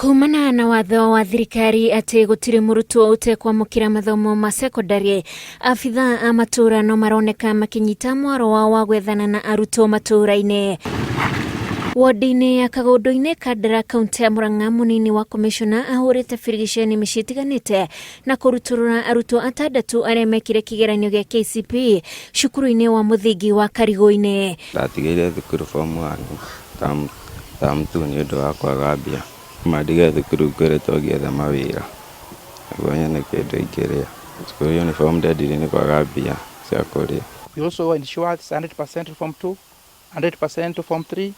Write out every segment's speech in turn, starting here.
Kumana na watho wa thirikari atĩ gũtirĩ mũrutwo ũtekwamũkĩra mathomo ma cekondarĩ, abithaa a matũra no maroneka makĩnyita mwaro wao wa gwethana na arutwo matũra-inĩ. Wodi-inĩ ya Kagũndũ-inĩ Kandara kaunti ya Murang'a mũnini wa komishona ahũrĩte birigiceni mĩciĩ ĩtiganĩte na kũrutũrũra arutwo atandatũ arĩa mekire kĩgeranio gĩa KCPE cukuru-inĩ wa mũthingi wa Karigũ-inĩ. Ndatigĩire thukuru form 1 term term 2 nĩ ũndũ wa kwaga mbia. Ma ndige thukuru ngoretwo ngĩetha mawĩra nĩguo nyone kĩndũ ingĩrĩa. Cukuru uniform ndendirie nĩ kwaga mbia cia kũrĩa. We also ensured 100% form 2, 100% form 3,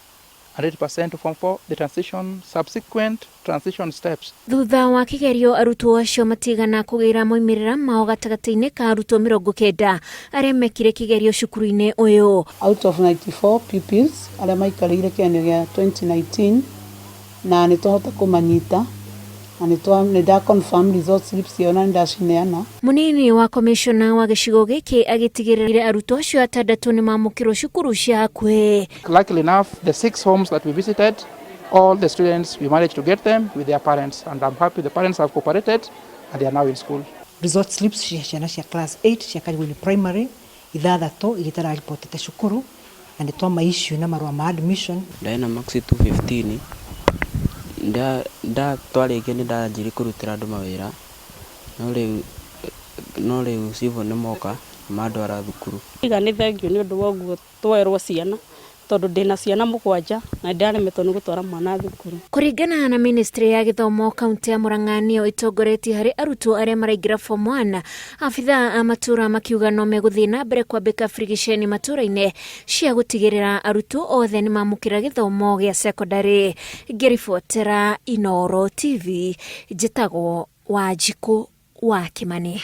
100% form 4, the transition, subsequent transition steps. Thutha wa kĩgerio arutwo acio matigana kũgĩra moimĩrĩra mao gatagatĩ-inĩ ka arutwo 90 arĩa mekire kĩgerio cukuru-inĩ ũyũ. Out of 94 pupils arĩa maikarĩire kĩgeranio gĩa 2019 na nĩ twahota kũmanyita na nĩ nda confirm result slips ciao na nĩ ndacineana. Mũnini wa komishona wa gĩcigo gĩkĩ agĩtigĩrĩra arutwo acio atandatũ nĩ mamũkĩrwo cukuru cia hakuhĩ. Luckily enough, the six homes that we visited, all the students, we managed to get them with their parents, and I'm happy the parents have cooperated and they are now in school. Result slips cia ciana cia class 8 cia Karigũ-inĩ Primary ithathatũ iria itararibotete cukuru na nĩ twama issue na marũa ma admission. Ndarĩ na marks 215. Nda twarĩkia nĩ ndanjirie kũrutĩra andũ mawĩra, no rĩu civil nĩ moka mandwara thukuru. Iga nĩ thengiũ nĩ ũndũ wa ũguo twerwo ciana, tondũ ndĩna ciana mũgwanja na ndĩraremetwo nĩ gũtwara mwana thukuru. Kũringana na ministry ya gĩthomo, kaunti ya Murang'a nĩyo ĩtongoretie harĩ arutwo arĩa maraingĩra form 1. Abithaa a matũra makiuga no megũthiĩ na mbere kwambĩka birigiceni matũra-inĩ cia gũtigĩrĩra arutwo othe nĩ mamũkĩra gĩthomo gĩa cekondarĩ. Ngĩribotera Inooro TV, njĩtagwo Wanjikũ wa Kimani.